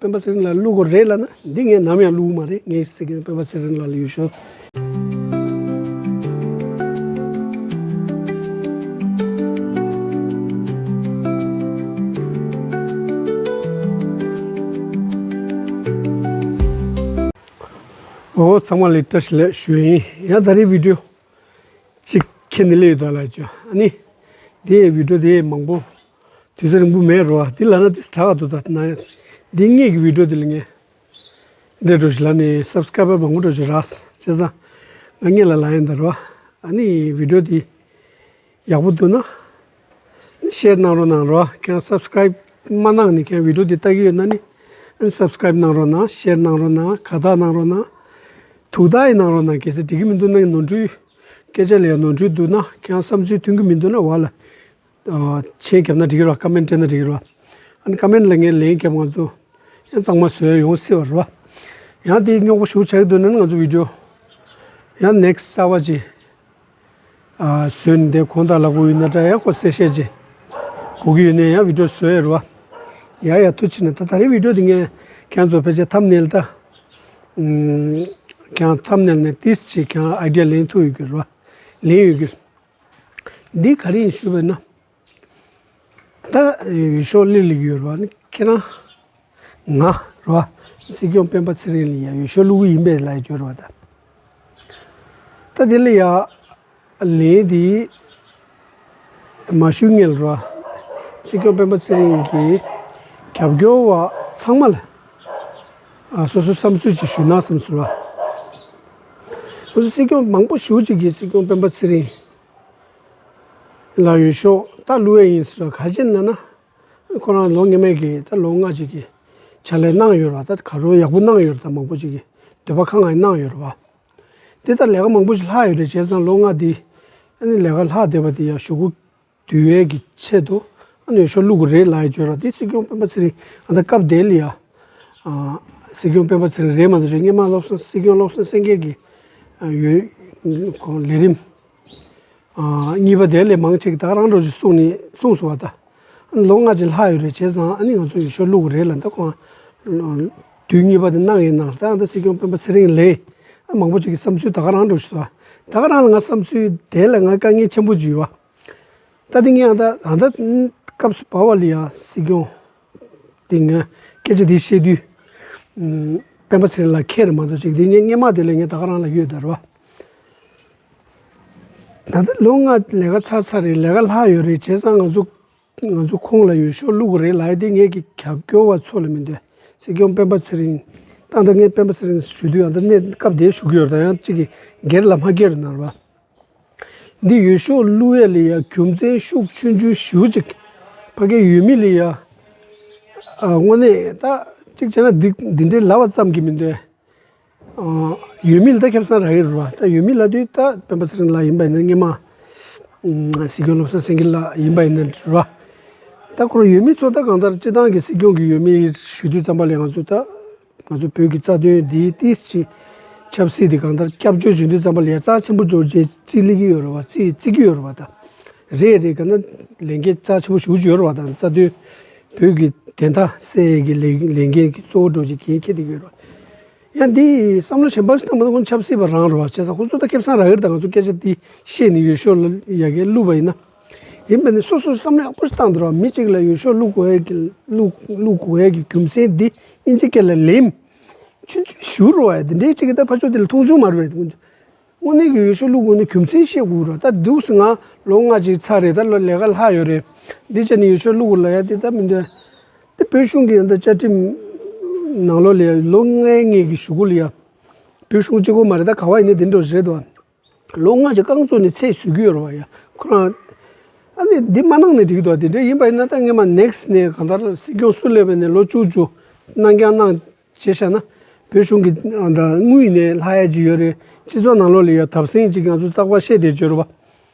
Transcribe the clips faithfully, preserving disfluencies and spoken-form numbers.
སྤེན་པ་ཚེ་རིང་ལགས་བླུག་དགོས་རེད་ལབ་ན། འདི་ངས་ནམ་ཡང་བླུག་གི་མ་རེད། ངས་ཟེར་གྱི་ཡིན། སྤེན་པ་ཚེ་རིང་ལགས་ལ་ཡུལ་ཤུལ། འོ། ཚང་མ་ལ་བཀྲ་ཤིས་བདེ་ལེགས་ཞུ་ཡིན། ཡང་ད་རེས་བི་ཌིའོ་གཅིག་ཁྱེར་ནས་སླེབས་ཡོད་ད་ལབ་ཅོ། ཨ་ནི་འདི་བི་ཌིའོ་འདི་མང་པོ་དུས་ཚོད་རིང་པོ་མེད་རོ། འདི་ལབ་ན་འདི་དྲག་ག་འདུག་ད་ན། འདི་སྔོན་གྱི་བི་ཌིའོ་འདི་ལ་ངས་འདྲ་འགྲོ་ཞིག་ལབ་ནས་སབ་སི་ཀ་རའི་བར་མང་པོ་འགྲོ་ཞིག་རག་བྱས་ཙང་། ང་སྔོན་ལ་ལབ་ཡིན་ད་རོ། ཨ་ནི་བི་ཌིའོ་འདི་ཡག་པོ་འདུག་ན་ཤེར་གནང་རོགས་གནང་རོ། ཁྱེད་རང་སབ་སི་ཀ་རའི་བར་མ་གནང་ནས་ཁྱེད་རང་བི་ཌིའོ་འདི་ལྟ་གི་ཡོད་ན་ནི། ཨ་ནི་སབ་སི་ཀ་རའི་བར་གནང་རོགས་གནང་། ཤེར་གནང་རོགས་གནང་། དགའ་རྟགས་གནང་རོགས་གནང་། ཐུགས་རྟགས་ཡང་གནང་རོགས་གནང་། གལ་སྲིད་འགྲིག་གི་མི་འདུག་ན། ནོར་འཁྲུལ། སྐད་ཆ་ལ་ཡང་ནོར་འཁྲུལ་འདུག་ན། ཁྱེད་རང་བསམ་ཚུལ་མཐུན་གྱི་མི་འདུག་ན། འོག་ལ་མཆན་བརྒྱབ་ན་འགྲིག་གི་རེད་བ། ཀོ་མེན་ཊི་སྤྲད་ན་འགྲིག་གི་རེད་བ། ཨ་ནི་ཀོ་མེན་ཊི་ལ་ངས་ལན་བརྒྱབ། ང་ཚོ་ཡང་གཙང་མ་བཟོས་ཡོང་སྲིད་པ་རེད་བ། ཡང་དེ་རྙོག་པ་ཞེ་པོ་ཆགས་ཀྱི་འདུག་ན་ནི། ང་ཚོ་བི་ཌིའོ་ཡང་next་གསར་པ་ཅིག་ཨ་བཟོས་ནས་དེ་གོང་དང་ལ་གོ་ཡོད་ན་འདྲ། ཡང་ཁོ་གསལ་བཤད་ཅིག་དགོས་ཀྱི་ཡོད་ན་ཡང་བི་ཌིའོ་བཟོ་ཡ་རེད་བ། ཡ་ཡ། ཐུགས་རྗེ་ཆེ་ན། ད་ད་རེས་བི་ཌིའོ་འདི་ངས་ཁྱེད་རང་ཚོ་ཕལ་ཆེར་ཐམ་ནེལ་ད། ཨུམ། ཁྱེད་རང་ཐམ་ནེལ་ནས་ཏིས་ཅིག་ཁྱེད་རང་ཨའི་ཌི་ཡ་ལེན་ཐུབ་ཡོད་ཀྱི་རེད་བ། ལེན་ཡོད་ཀྱི་རེད། འདི་ག་རེ་ཡིན་ཞུས་པ་ན། ད་འོས་ཤོག་སླེབས་སླེབས་ཀྱི་ཡོད་རེད་བ། ནི་ཁྱེད་རང་ང་རེད་བ། སྲིད་སྐྱོང་སྤེན་པ་ཚེ་རིང་ལ་ཡ་འོས་ཤོག་བླུག་གི་ཡིན་པས་ལབ་ཡ་ཅིག་ཡོད་རེད་བ། ད་ད་དེ་ལ་ཡ་ལན་དེ་མ་ཞུ་སྔོན་ལ་རེད་བ། སྲིད་སྐྱོང་སྤེན་པ་ཚེ་རིང་གི་རྒྱབ་སྐྱོར་བ་ཚང་མ་ལ་ཨ་སོ་སོའི་བསམ་ཚུལ་ཅིག་ཞུས་ན་བསམ་སོང་རེད་བ། ཁོ་ཚོ་སྲིད་སྐྱོང་མང་པོ་ཞེ་པོ་ཅིག་གིས་སྲིད་སྐྱོང་སྤེན་པ་ཚེ་རིང་ལ་འོས་ཤོག་ད་བླུག་ཡས་ཡིན་ཟེར་བ། ག་རེ་བྱས་ནས་ལབ་ན། ཁོ་རང་ལོ་སྔོན་མའི་གི་ད་ལོ་ལྔ་ཅིག་གི་ཕྱག་ལས་གནང་ཡོད་རེད་བ། ད་ག་རེ་ཡག་པོ་གནང་ཡོད་རེད། ད་མང་པོ་ཅིག་གིས་འདོད་པ་ཁེངས་ཡས་གནང་ཡོད་རེད་བ། དེ་ལྟར་ལས་ཀ་མང་པོ་ཞིག་ལྷག་ཡོད་རེད། བྱས་ཙང་ལོ་ལྔ་འདི་ཨ་ནི་ལས་ཀ་ལྷག་བསྡད་པ་དེ་ཡ་གཞུག་གུ་དུས་ཡས་ཀྱི་ཆེད་དུ་ཨ་ནི་འོས་ཤོག་བླུག་དགོས་རེད་ལབ་ཡས་ཅིག་ཡོད་རེད་བ། དེ་སྲིད་སྐྱོང་སྤེན་པ་ཚེ་རིང་ཨ་ད་སྐབས་དེ་ལ་ཡ་ཨ་སྲིད་སྐྱོང་སྤེན་པ་ཚེ་རིང་རེད་མ་གཏོགས་ཅིག་སྔོན་མ་བློ་བཟང་། སྲིད་སྐྱོང་བློ་བཟང་སེང་གེ་གི་ཨ་འོས་ཁོང་ལས་རིམ་ཨ་གཉིས་པ་དེ་ལས་མང་ཆེ་གིས་ད་ག་རང་འདྲ་ཅིག་གསུངས་ནས་གསུངས་སོང་བ། ད་ལོ་ལྔ་ཅིག་ལྷག་ཡོད་རེད། བྱས་ཙང་ཨ་ནི་ང་ཚོ་འོས་ཤོག་བླུག་དགོས་རེད་ལབ། ད་ཁོང་དུས་གཉིས་པ་དེ་གནང་ཡས་གནང་། ད་ད་སྲིད་སྐྱོང་སྤེན་པ་ཚེ་རིང་ལ་ཨ་མང་པོ་ཅིག་གི་བསམ་ཚུལ་ད་ག་རང་འདྲ་ཞིག་འདུག་ད་ག་རང་ལ་ང་བསམ་ཚུལ་དེ་ལ་ང་དཀའ་ངལ་ཆེན་པོ་ཅིག་ཡོད་བ། ད་དེ་ངས་ད་ད་ད་སྐབས་སུ་བབས་པ་ལ་ཡ་སྲིད་སྐྱོང་དེ་ངས་སྐད་ཆ་དེ་བཤད་དུས་ཨུམ་སྤེན་པ་ཚེ་རིང་ལ་ཁེལ་རེད་མ་གཏོགས་ཅིག་དེ་ངས་སྔོན་མ་དེ་ལ་ངས་ད་ག་རང་ལ་ཡོད་ད་རེད་བ། ད་ལྟ་ལོ་ལྔ་ལས་ཀ་ཚར་ཚར་རེད། ལས་ཀ་ལྷག་ཡོད་རེད། བྱས་ཙང་ང་ཚོ་ང་ཚོ་ཁོང་ལ་འོས་ཤོག་བླུག་དགོས་རེད་ལབ་ཡ་དེ་ངེད་ཀྱི་རྒྱབ་སྐྱོར་བ་ཚོ་ལ་མི་འདོད། སྲིད་སྐྱོང་སྤེན་པ་ཚེ་རིང་། ད་ལྟ་ངས་སྤེན་པ་ཚེ་རིང་ཞུ་དུས་ཨ་ད་གནས་སྐབས་དེ་ཞུ་གི་ཡོད་རེད། ད་ཡང་གཅིག་གིས་སྒེར་ལ་མ་སྐྱེལ་རོགས་གནང་རོགས། འདི་འོས་ཤོག་བླུག་ཡ་ལ་ཡ་རྒྱུ་མཚན་ཤུགས་ཆུང་ཆུང་ཞེ་པོ་ཅིག་ཕ་གིར་ཡོད་མེད་ལ་ཡ། ཨ་དངོས་གནས་ད་གཅིག་བྱས་ན་འདི་འདི་འདྲའི་ལབ་པ་ཙམ་གྱིས་མི་འདོད། ཨ་ཡོད་མེད་ལ་ད་ཁེ་བཟང་རག་གི་རེད་བ། ད་ཡོད་མེད་ལབ་དུས་ད་སྤེན་པ་ཚེ་རིང་ལགས་ཡིན་པ་ཡིན་ན། སྔོན་མ་ཨ་སྲིད་སྐྱོང་བློ་བཟང་སེང་གེ་ལགས་ཡིན་པ་ཡིན་ན་རེད་བ། ད་ཁོ་རང་ཡོད་མེད་ཚོ་ད་གང་ལྟར་སྤྱིར་བཏང་གི་སྲིད་སྐྱོང་གི་ཡོད་མེད་ཞུ་དུས་ཙམ་པ་ལ་ང་ཚོ་ད་ང་ཚོ་བོད་ཀྱི་རྩ་དོན་འདིའི་ཏིས་ཀྱི་ཆབ་སྲིད་འདི་གང་ལྟར་སྐྱབས་བཅོལ་བྱེད་དུས་ཙམ་པ་ལ་ཡ་རྩ་ཆེན་པོ་འགྲོ་རྗེས་རྩིས་སླེབས་ཀྱི་ཡོད་རེད་བ། རྩིས་རྩིས་ཀྱི་ཡོད་རེད་བ། ད་རེད་རེད། གང་ལྟར་ལས་འགན་རྩ་ཆེན་པོ་ཞེ་པོ་ཅིག་ཡོད་རེད་བ། ད་རྩ་དོན་བོད་ཀྱི་བདེན་མཐའ་གསལ་ཡས་ཀྱི་ལས་ལས་འགན་གྱི་གཙོ་བོ་འགྲོ་རྗེས་འགན་འཁྱེར་བསྡད་ཀྱི་ཡོད་རེད་བ། ཡང་འདི་བསམ་བློ་གཞན་པ་ཞིག་བཏང་བ་ན་ཁོང་ཆབ་སྲིད་པ་རང་རེད་བ། བྱས་ཙང་ཁོ་ཚོ་ད་ཁེ་བཟང་རག་གི་རེད། ད་ང་ཚོ་སྐད་ཆ་འདི་བཤད་ནས་འོས་ཤོག་ལ་ཡ་གི་བླུགས་པ་ཡིན་ན། ཡིན་པ་ནི་སོ་སོས་བསམ་བློ་ཡག་པོ་ཞིག་བཏང་འདུག་ར། མི་གཅིག་ལ་འོས་ཤོག་བླུག་དགོས་ཡ་གི་བླུག་བླུག་དགོས་ཡ་གི་རྒྱུ་མཚན་འདི་དབྱིན་ཇི་སྐད་ལ་ལེམ་ཆུང་ཆུང་ཞུ་རོགས་ཡ། འདི་འདྲའི་གཅིག་གིས་ད་ཕར་ཕྱོགས་དེ་ལ་མཐོང་ཆུང་མ་རེད། དངོས་གནས་ཀྱི་འོས་ཤོག་བླུག་དགོས་ན་རྒྱུ་མཚན་བཤད་དགོས་ར། ད་འདུག་སེ་ང་ལོ་ལྔ་ཅིག་ཚར་རེད། ད་ལོ་ལས་ཀ་ལྷག་ཡོད་རེད། འདི་བྱས་ནས་འོས་ཤོག་བླུག་དགོས་ལབ་ཡ་དེ་ད་མི་འདོད། དེ་བོད་གཞུང་གི་ད་བཅའ་ཁྲིམས་ནང་ལོགས་ལ་ཡ་ལོ་ལྔའི་སྔོན་གྱི་གཞུག་གུ་ལ་ཡ་བོད་གཞུང་གཅིག་པོ་མ་རེད། ད་ག་བ་ཡིན་ན་དེ་འདྲ་རེད་དོ། ལོ་ལྔ་ཅིག་རྐང་བཙུགས་ནས་ཚད་བཟོ་གི་ཡོད་རེད་བ་ཡ། ཁོ་རང་ཨ་ནི་འདི་མ་གནང་ནས་འགྲིག་འདུག་དེ་འདྲ་ཡིན་པ་ཡིན་ན་ད་སྔོན་མ་ནེག་སི་ནས་གང་ལྟར་སྲིད་སྐྱོང་སུ་སླེབས་པ་ནས་ལོ་བཅུ་བཅུ་གནང་རྐྱང་གནང་བྱས་བཞག་ན། བོད་གཞུང་གི་ཨ་ད་དངུལ་ནས་ལྷག་ཡ་ཅིག་ཡོད་རེད། སྤྱི་ཚོགས་ནང་ལོགས་ལ་ཡ་བརྡབ་གསིག་ཅིག་ང་ཚོ་རྟག་པར་བཤད་བསྡད་ཡོད་རེད་བ།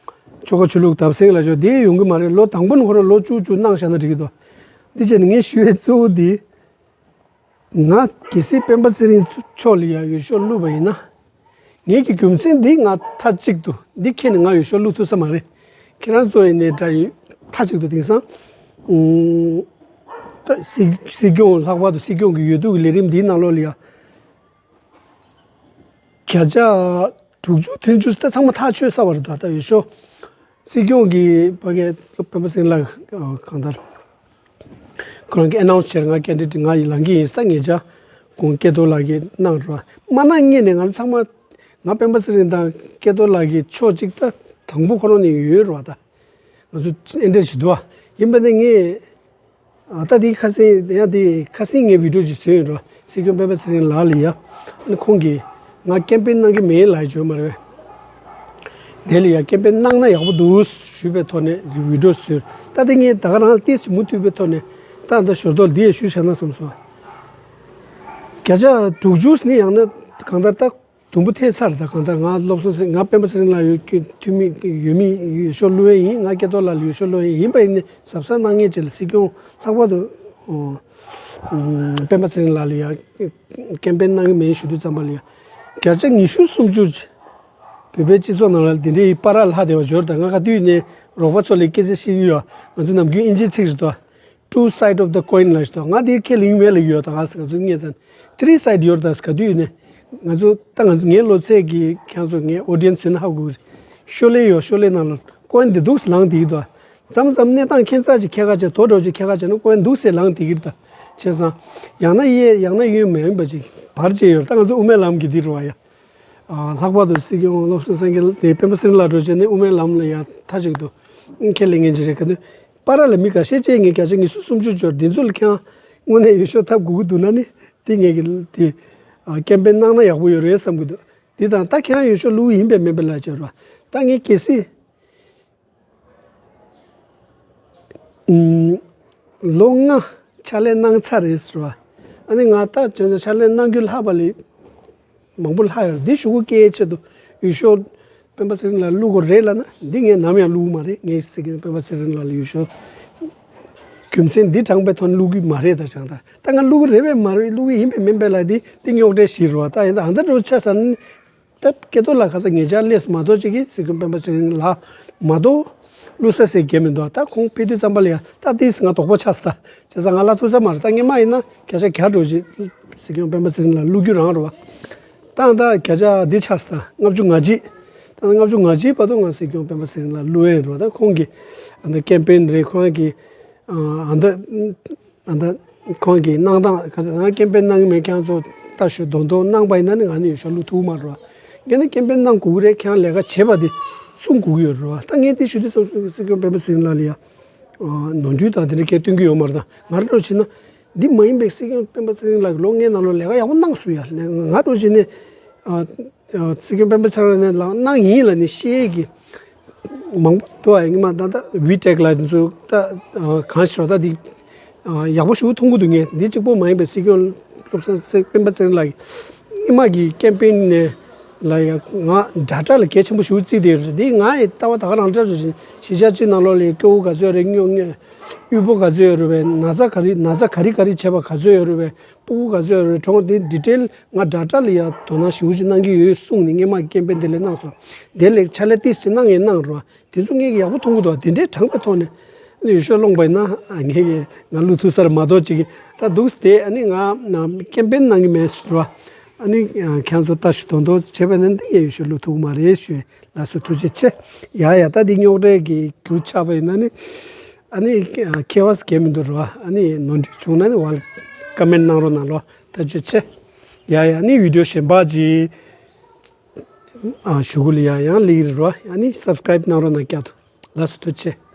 ཆོལ་ཁ་ཆོས་ལུགས་བརྡབ་གསིག་ལབ་ཆོག་དེ་ཡོང་གི་མ་རེད། ལོ་དང་པོ་ནས་ཁོ་རང་ལོ་བཅུ་བཅུ་གནང་བཞག་ན་འགྲིག་གི་འདུག་འདི་བྱས་ནས་ངས་ཞུ་ཡས་གཙོ་བོ་འདི། ང་གལ་སྲིད་སྤེན་པ་ཚེ་རིང་མཆོག་ལ་ཡ་འོས་ཤོག་བླུགས་པ་ཡིན་ན། ངེད་ཀྱི་རྒྱུ་མཚན་འདི་ང་མཐའ་གཅིག་ཏུ་འདི་ཁྱེར་ནས་ང་འོས་ཤོག་བླུགས་ཐུབ་ས་མ་རེད། ཁྱེད་རང་ཚོ་ཡིན་ནའི་འདྲ་ཡིན། མཐའ་གཅིག་ཏུ་དེང་སང་ཨུམ། ད་ སྲིད་སྲིད་སྐྱོང་ལྷག་པར་དུ་སྲིད་སྐྱོང་གི་འོས་བསྡུ་གི་ལས་རིམ་འདིའི་ནང་ལོགས་ལ་ཡ། བརྒྱ་ཆ་དྲུག་ཅུ་བདུན་ཅུ་ད་ཚང་མ་ཐག་ཆོད་ཚར་བ་རེད། ད་ད་འོས་ཤོག་སྲིད་སྐྱོང་གི་ཕ་གི་སྤེན་པ་ཚེ་རིང་ལགས་གང་ལྟར་ཁོ་རང་གི་ཨེ་ནའུནསི་བྱས། ང་ཀེན་ཌི་ཌེ་ཊི་ང་ཡི་ལངས་ཀྱི་ཡིན་ཟེར། ད་ངེད་ཅག་ཁོང་སྐལ་རྡོར་ལགས་ཀྱིས་གནང་རོགས་མ་གནང་སྔོན་ནས་ང་ཚོ་ཚང་མ་ང་སྤེན་པ་ཚེ་རིང་དང་སྐལ་རྡོར་ལགས་ཀྱི་ཕྱོགས་གཅིག་ད་དང་པོ་ཁོ་རང་ནས་ཡོད་རོགས། ད་ང་ཚོ་ཨེ་འདྲ་ཞིག་འདུག་ཨ། ཡིན་པ་ནི་ངས་ཨ་ད་དེ་ཁ་སང་ཡང་དེ་ཁ་སང་ངས་བི་ཌིའོ་ཅིག་བཟོས་ཡོད་རོགས། སྲིད་སྐྱོང་སྤེན་པ་ཚེ་རིང་ལགས་ལ་ཡ། ཨ་ནི་ཁོང་གིས་ང་ཀེམ་པེན་གནང་གི་མེད་ལབ་ཡོད་མ་རེད། དེ་ལ་ཡ་ཀེམ་པེན་གནང་ན་ཡག་པོ་འདུག་ཞུས་པའི་ཐོག་ནས་བི་ཌིའོ་བཟོས། ད་དེ་ངས་ད་ག་རང་ཏོག་ཙམ་མུ་མཐུད་པའི་ཐོག་ནས་ད་ད་ཞོར་ཐོག་འདི་ཡང་ཞུས་བཞག་ན་བསམ་སོང་། བརྒྱ་ཆ་དྲུག་ཅུ་ནི་ཡང་ན་གང་ལྟར་ད། དུམ་བུ་ཐེབས་ཚར། ད་གང་ལྟར་ང་བློ་བཟང་སེང་ང་སྤེན་པ་ཚེ་རིང་ལགས་ཡོད་ཀྱི་འཐུས་མི་ཡོད་མི་འོས་ཤོག་བླུགས་ཡས་ཡིན། ང་སྐལ་རྡོར་ལགས་ལ་འོས་ཤོག་བླུགས་ཡས་ཡིན་པ་ཡིན་ནི་གཟབ་གཟབ་གནང་མཁན་ཅིག་ལ་སྲིད་སྐྱོང་ལྷག་པར་དུ་ཨོ་ཨམ་སྤེན་པ་ཚེ་རིང་ལགས་ལ་ཡ་ཀེམ་པེན་གནང་གི་མེད་ཞུ་དུས་ཙམ་པ་ལ་ཡ་བརྒྱ་ཆ་ཉི་ཤུ་སུམ་ཅུ་བོད་པའི་སྤྱི་ཚོགས་ནང་ལ་འདི་འདྲའི་པར་ལྷག་བསྡད་པ་འབྱོར། ད་ང་ག་དུས་ནས་རོགས་པ་ཚོ་ལ་སྐད་ཆ་བཤད་ཀྱི་ཡོད། ང་ཚོ་ནམ་རྒྱུན་དབྱིན་ཇིའི་ཚིག་རེད་དོ། Two side of the coin ལབ་ཞིག་འདུག་ང་དེ་ཁས་ལེན་མེད་ལབ་ཡོད། ད་ང་ཚོ་ངས་ཟེར་three side ཡོད་རེད། ད་ག་དུས་ནས་ང་ཚོ་ད་ང་ཚོ་ངའི་ལོ་ཚད་ཀྱི་ཁྱེད་ཚོ་ངའི་ཨོ་ཌི་ཡན་སི་ཡིན་ན་ཧ་གོ་གི་རེད། ཤོ་ལེ་ཡོད། ཤོ་ལེ་ནང་ལ་ཀོན་དེ་འདུག་སེ་ལངས་བསྡད་ཀྱི་འདུག་མཚམས་མཚམས་གནས་སྟངས་ཁྱད་མཚར་ཅིག་ཁྱད་ཁ་བྱས། དོ་འདྲ་ཅིག་ཁྱད་ཁ་བྱས་ན་ཀོན་འདུག་སེ་ལངས་བསྡད་ཀྱི་རེད། ད་བྱས་ཙང་ཡང་ན་གཡས་ཡང་ན་གཡོན་མ་ཡིན་པ་ཅིག་བར་བཅད་ཡོད་རེད། ད་ང་ཚོ་དབུ་མའི་ལམ་གྱི་འདི་རེད་བ་ཡ། ཨ་ལྷག་པར་དུ་སྲིད་སྐྱོང་བློ་བཟང་སེང་གེ་དེ་སྤེན་པ་ཚེ་རིང་ལགས་འགྲོ་བྱས་ནས་དབུ་མའི་ལམ་ལ་ཡ་མཐའ་གཅིག་ཏུ་ཁས་ལེན་མཁན་ཅིག་རེད། ག་དུས་པར་ལ་མི་འགའ་ཤས་བཅས་ངས་བརྒྱ་ཆ་ཉི་ཤུ་སུམ་ཅུ་འབྱོར། འདི་ཚོ་ལ་ཁྱེད་རང་དངོས་གནས་འོས་ཤོག་ཐོབ་དགོས་ཀྱི་འདུག་ན་ནི་དེ་ངས་ཀྱི་དེ་ཨ་ཀེམ་པེན་གནང་ན་ཡག་པོ་ཡོད་རེད་བསམ་གྱི་འདུག་འདི་དང་ད་ཁྱེད་རང་འོས་ཤོག་བླུགས་ཡིན་པས་མིན་པས་ལབ་བྱས་རོགས། ད་ངས་གལ་སྲིད་ཨུམ་ལོ་ལྔ་ཕྱག་ལས་གནང་ཚར་རེད་ཟེར་བ། ཨ་ནི་ང་ད་བྱས་ཙང་ཕྱག་ལས་གནང་རྒྱུ་ལྷག་པ་ལས་མང་པོ་ལྷག་ཡོད། འདི་ཞུ་སྒོ་སྐྱེལ་ཆེད་དུ་འོས་ཤོག་སྤེན་པ་ཚེ་རིང་ལ་བླུག་དགོས་རེད་ལབ་ན། འདི་ངས་ནམ་ཡང་བླུག་གི་མ་རེད། ངས་སྲིད་སྐྱོང་སྤེན་པ་ཚེ་རིང་ལ་འོས་ཤོག་རྒྱུ་མཚན་འདི་དྲངས་པའི་ཐོག་ནས་བླུག་གི་མ་རེད། ད་བྱས་ཙང་ད་ང་བླུག་གི་རེད་པས་མ་རེད། བླུག་གི་ཡིན་པས་མིན་པས་ལབ་འདི་འདི་རྙོག་དྲའི་གཞི་རེད་བ། ད་ཡིན་ད་ཨ་ད་འགྲོ་ཆ་ས་ནི། ད་སྐལ་རྡོར་ལགས་ཁ་སང་ཉེ་ཆར་སླེབས་མ་གཏོགས་ཅིག་གིས་སྲིད་སྐྱོང་སྤེན་པ་ཚེ་རིང་ལགས་མ་གཏོགས་བླུག་ས་ཟེར་མཁན་མི་འདུག་ད་ཁོང་ཕེབས་དུས་ཙམ་པ་ལ་ཡང་ད་ཏིས་ང་དོགས་པ་ཆགས་སོང་། ད་བྱས་ཙང་ང་ལ་ཐུག་ས་མ་རེད། ད་སྔོན་མ་ཡིན་ན་བརྒྱ་ཆ་བརྒྱ་འགྲོ་ཅིག་སྲིད་སྐྱོང་སྤེན་པ་ཚེ་རིང་ལ་བླུག་རྒྱུ་རང་རེད་བ། ད་ད་བརྒྱ་ཆ་འདི་ཆགས་སོང་། ད་ལྔ་བཅུ་ང་གཅིག་ད་ལྔ་བཅུ་ང་གཅིག་བར་དུ་ང་སྲིད་སྐྱོང་སྤེན་པ་ཚེ་རིང་ལ་བླུག་ཡིན་རེད་བ། ད་ཁོང་གི་ཨ་ད་ཀེམ་པེན་རེད། ཁོང་གི་ཨ་ད། ཨ་ད་ཁོང་གིས་གནང་སྟངས་ག་ཚོད་ང་ཀེམ་པེན་གནང་གི་མེད། ཁྱེད་ཚོ་ལྟ་ཞུ་དོན་དུ་གནང་པ་ཡིན་ན་ནི་ང་ནི་འོས་ཤོག་བླུག་ཐུབ་མ་རེད་བ། ངས་ནི་ཀེམ་པེན་གནང་དགོས་ཀྱི་རེད། ཁྱེད་རང་ལས་ཀ་བྱེད་པ་དེ་གསུང་དགོས་ཀྱི་ཡོད་རེད་བ། ད་ངས་དེ་ཞུ་དུས་ཙམ་སྲིད་སྐྱོང་སྤེན་པ་ཚེ་རིང་ལགས་ལ་ཡ་ནོར་འཁྲུལ་དང་དེ་འདྲ་གས་སྟོན་གྱི་ཡོད་མ་རེད། ད་ང་རང་འདྲ་བྱས་ན་འདི་མ་ཡིན་པའི་སྲིད་སྐྱོང་སྤེན་པ་ཚེ་རིང་ལགས་ལོ་ལྔའི་ནང་ལོ་ལས་ཀ་ཡག་པོ་གནང་སོང་ཡ། ང་འདྲ་བྱས་ནས་ཨ། སྲིད་སྐྱོང་སྤེན་པ་ཚེ་རིང་ལགས་གནང་ཡིན་ལབ་ནས་བཤད་ཀྱི་མང་པོ་འདུག་ཨ་ཉི་མ་ད་ལྟ་ཝི་ཊེག་ལ་འདི་ཚོ་ད་གང་ཞིག་རོ། ད་འདི་ཡག་པོ་ཞིག་མཐོང་གི་འདུག་ངས་འདི་གཅིག་པོ་མ་ཡིན་པའི་སྲིད་སྐྱོང་བློ་བཟང་སེང་སྤེན་པ་ཚེ་རིང་ལགས་ཉི་མ་གི་ཀེམ་པེན་ནས་ལ་ཡ་ང་ཌེ་ཊ་ལ་གལ་ཆེན་པོ་ཞིག་བརྩིས་བསྡད་ཡོད་རེད། འདི་ང་ཡི་ལྟ་བ་ད་ག་རང་འདྲ་རེད། གཞིས་ཆགས་སྤྱི་ནང་ལོགས་ལ་སྐྱོ་བོ་ག་ཚོད་རེད། སྨྱོ་སྨྱོ་དབུལ་པོ་ག་ཚོད་ཡོད་རེད་བས། ན་ཚ་ག་རེ་ན་ཚ་ག་རེ་ག་རེ་བྱས་པ་ག་ཚོད་ཡོད་རེད་བས། སྤུ་གུ་ག་ཚོད་ཡོད་རེད། གྲོངས་དེ་ཌི་ཊེལ་ང་ཌེ་ཊ་ལ་ཡ་དོ་སྣང་ཞེ་པོ་ཅིག་གནང་གི་ཡོད་གསུངས་ནས་སྔོན་མ་ཀེམ་པེན་དེ་ལས་གནང་སོང་། དེ་ལས་ཕྱག་ལས་ཏོག་ཙམ་གནང་ཡིན་གནང་རོགས། དེ་ཚོ་ངས་ཀྱི་ཡག་པོ་མཐོང་གི་འདུག་དེ་འདྲའི་དྲངས་པའི་ཐོག་ནས་ཨ་ནི་འོས་ཤོག་སློང་པ་ཡིན་ན་ངས་ཀྱི་ང་བླུག་ཐུབ་ས་རེད་མ་གཏོགས་ཅིག་གི་ད་འདུག་སྟེ་ཨ་ནི་ང་ཀེམ་པེན་གནང་གི་མེད་ཟེར་བ། ཨ་ནི་ཁྱེད་ཚོ་ལྟ་ཞུ་དོན་དུ་བྱས་པ་ཡིན་ན་འདི་ངས་འོས་ཤོག་བླུག་ཐུབ་ཀྱི་མ་རེད་ཞུ། ལགས་སོ་ཐུགས་རྗེ་ཆེ། ཡ་ཡ་ད་འདི་རྙོག་དྲའི་གི་རྒྱུ་ཆགས་པ་ཡིན་ན་ནི། ཨ་ནི་ཁྱད་པར་གང་མི་འདུག་རོ། ཨ་ནི་ནོར་འཁྲུལ་བྱུང་ན་ནི་འོག་ལ་ཀོ་མེན་ཊི་གནང་རོགས་གནང་རོ། ཐུགས་རྗེ་ཆེ། ཡ་ཡ་ཨ་ནི་བི་ཌིའོ་གཞན་པ་ཅིག་ཨ་ཞུ་གི་ལ་ཡ་ཡང་ལེགས་རེད་རོ། ཨ་ནི་སབ་སི་ཀ་རའིབ་གནང་རོགས་གནང་བསྐྱར་དུ། ལགས་སོ་ཐུགས་རྗེ་ཆེ།